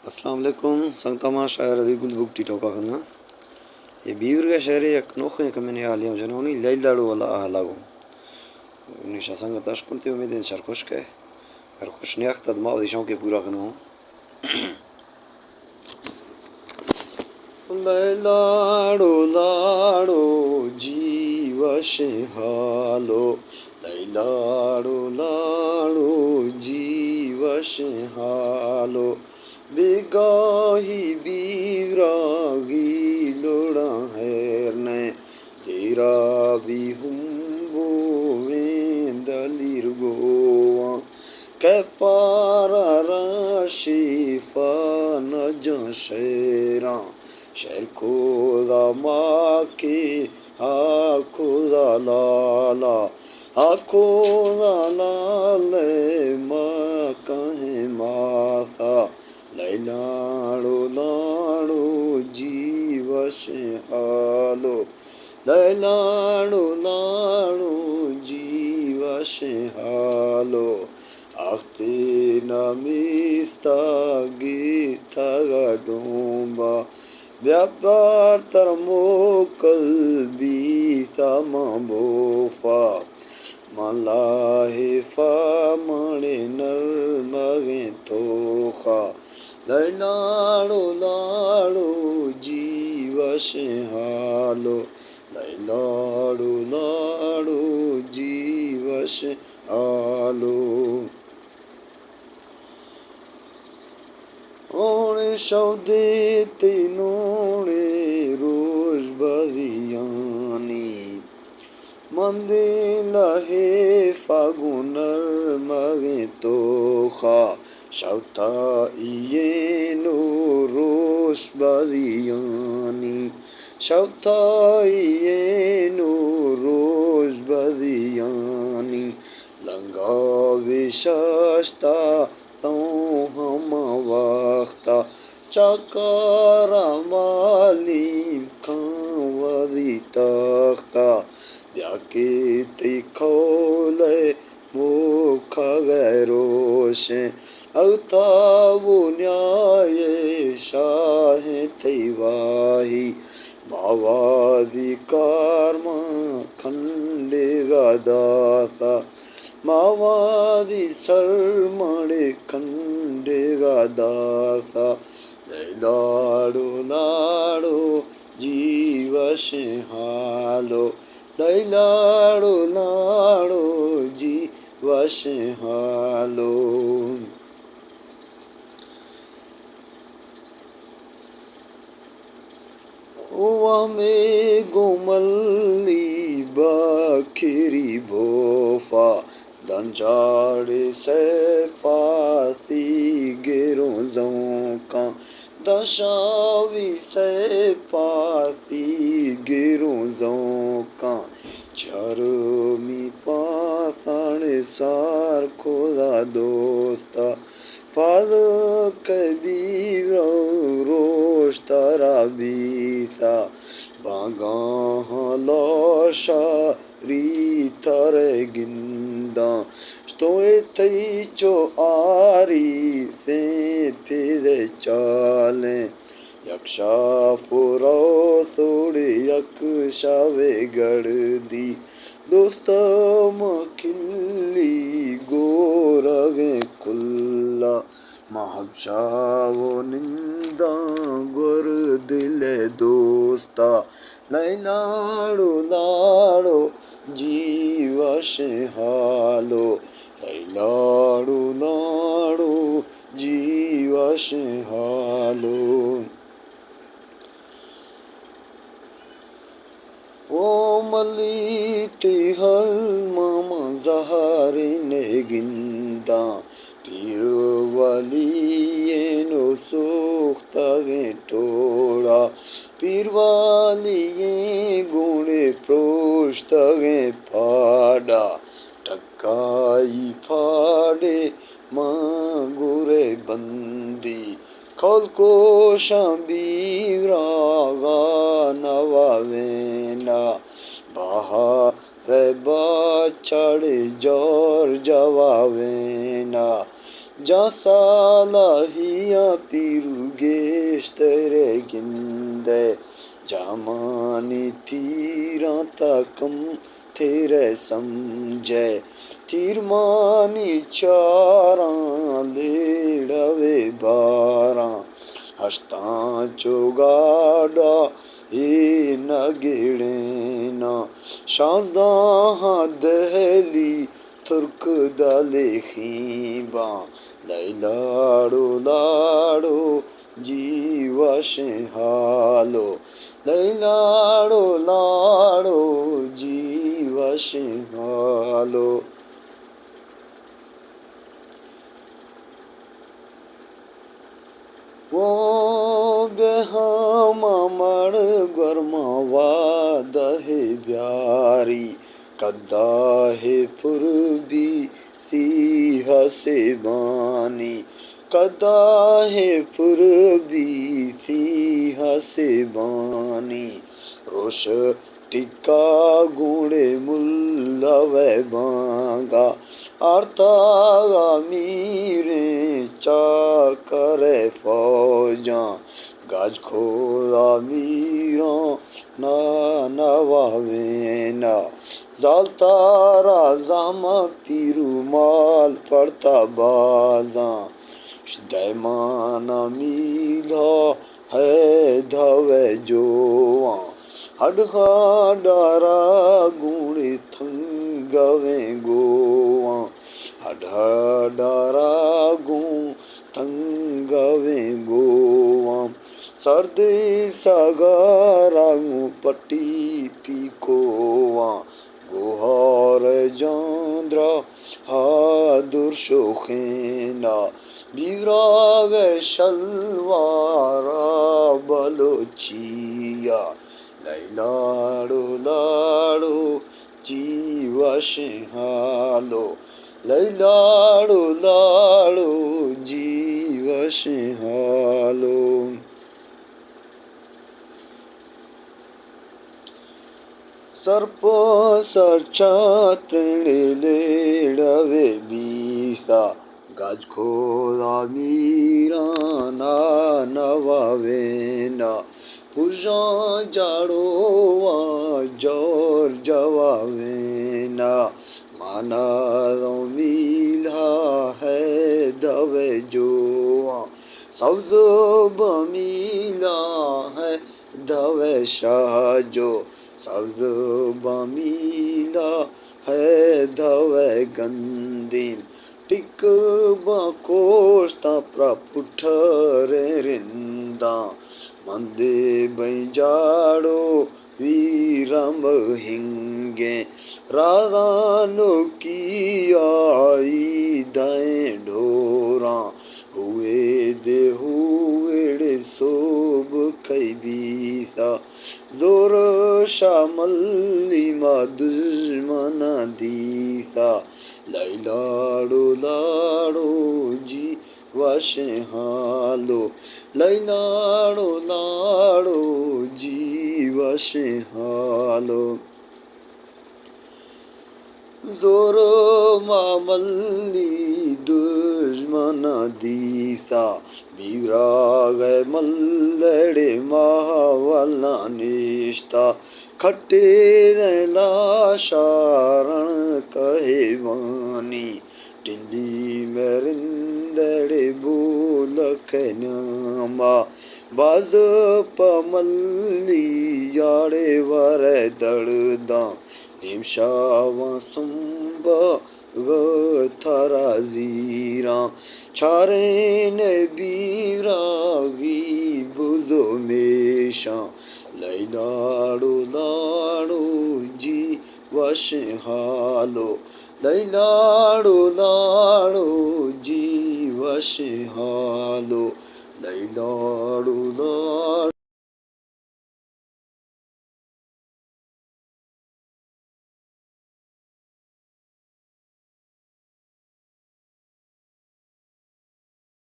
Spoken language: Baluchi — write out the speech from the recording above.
السلام علیکم سنگتاں، ما شاعر علی گل بگٹی ٹوکا کناں۔ اے بیورگ ءِ شعرے یک نوخیں کمیں حالی ہم جنونی لیلاڑو والا اہلا گوں۔ نی شا سنگت اش کنتے، امید انت شر خوش کئے۔ شر خوش نیاخت اد ما وتی شوقے پورا کنوں۔ لیلاڑو لاڑو جی وشیں حالو، لیلاڑو لاڑو جی وشیں حالو، بیگاہی بیوراگی لوڑاں ہیر نئے، دیرا بی ہم بویں دلیر گواں، کہ پارا را شیفا نجاں شیراں، شیر کودا ماکی ہا کودا لالا، ہا کودا لالے ما کہیں ماسا، لیلاڑو لاڑو جی وشیں حالو، لیلاڑو لاڑو جی وشیں حالو، آختے نمیستا گیتگ ڈومبا، بیا بار تر موکل بیتا من بوفا، من لاہیفا مڑے نرمگیں توخا، لیلاڑو لاڑو جی وشیں حالو، لیلاڑو لاڑو جی وشیں حالو۔ اونے شودے تے نونے روش بزیانی، من دے لہیفا گوں نرمگیں توخا، شوتا ایینو روش بزیانی، شوتا ایینو روش بزیانی، لنگا وشاشتا سوں ہما وختا، چکارا مالیم کن وزی تختا، بیا کہ تئی کولئے موکگ ءِ روشیں، او تاو نیائے شاہیں تئی واہی، ما وادی کارماں کھنڈیگا داسا، ما وادی سرمڑے کھنڈیگا داسا، لیلاڑو لاڑو جی وشیں حالو، لیلاڑو لاڑو جی وشیں حالو۔ او ہمے گوں ملی باکری بوفا، داں جاڑے سئے پاسی گروں زونکاں، داں شاوی سئے پاسی گروں زونکاں، چارمی پاسانے سار کھودا دوستا، پاد کہ بیورو روش ترا بیسا، بانگاہاں لاشا ری ترے گنداں، شتوئے تئی چو آریفیں پیدے چالیں، یک شاف و رو توڑے یک شاوے گڑدی، دوست ما کلی گورگیں کلا، ما ہبشا و ننداں گور دل دوستا، لیلاڑو لاڑو جی وشیں حالو، لیلاڑو لاڑو جی وشیں حالو۔ او ملی تئی ہزماں من زہرے نہ گنداں، پیروالی ایں و سوختگیں ٹوڑا، پیروالی ایں گونڈے پروشتگیں پاڈا، ٹکائی پاڈے ماں گورے بندی، کول کوشاں بیوراغا نوا وینا، بہار ءِ باچاڑے جور جوا وینا، جاں سالاہیاں پیرو گیشتر گندئے، جامانی تیراں تا کم تیرے سمجھئے۔ تیرمانی چاراں لیڑوے باراں، ہشتاں چو گاڈا اے نہ گڑیناں۔ شانزدہاں دہلی ترک دلے خیباں، لئی لاڑو لاڑو جی وشیں حالو، لئی لاڑو لاڑو جی وشیں حالو۔ گوں بہ ہما مڑ گورماں وعدہ بیاری، کداہ پر بی سی حسیبانی، کداہ پر بی سی حسیبانی۔ روش ٹکا گونڈے ملا وے بانگا، آرتاغا میریں چاکر فوجاں، گاج کھولا میراں نانوا وینا۔ زالتارا زہماں پیرو مال پڑتا بازاں، دئیمانا میلا ہے دھوے جوواں۔ ہڈ ہڈارا گونڈے تنگویں گوواں، ہڈ ہڈارا گوں تنگویں گوواں۔ سردی ساگارا گوں پٹی پیکوواں، گوہار جاندرا ہا درشوخینا، بیوراغ شلوارا بلوچیا۔ لئی لاڑو لاڑو جی وشیں حالو، لئی لاڑو لاڑو جی وشیں حالو۔ سر پہ سر چا ترینڈے لیڑوے بیسا، گاج کھولا میرانا نوا وینا۔ پژاں جاڑو وا جور جوا وینا، مانا رو میلا ہے دھوے جوواں۔ سبز بمیلا ہے دھوے شاہ جو، سبز بمیلا ہے دھوے گندیم۔ ٹک باں کوشتاں پرا پٹھریں رنداں، مندے بئیں جاڑو ویرم ہنگیں۔ رازانوکی آئی دئیں ڈھوراں، ہوئے دے ہوئڑے سوب کئی بیسا۔ زور شاملی ما دژمن دیسا، لئی لاڑو لاڑو جی وشیں حالو، لئی لاڑو لاڑو جی وشیں حالو۔ زور ما ملی دژمن دیسا، بیوراغ ملڑے ماہولاں نشتا۔ کھٹے دیں لاشا رن کہیوانی، ٹلی مرندڑے بولک ناما۔ باز پہ ملی یاڑے ورے دڑداں، نیم شاواں سمبا گتارا زیراں۔ چارین بیراگی بزو میشاں، لئی لاڑو لاڑو جی وشیں حالو، لئی لاڑو لاڑو جی وشیں حالو، لئی لاڑو لاڑو۔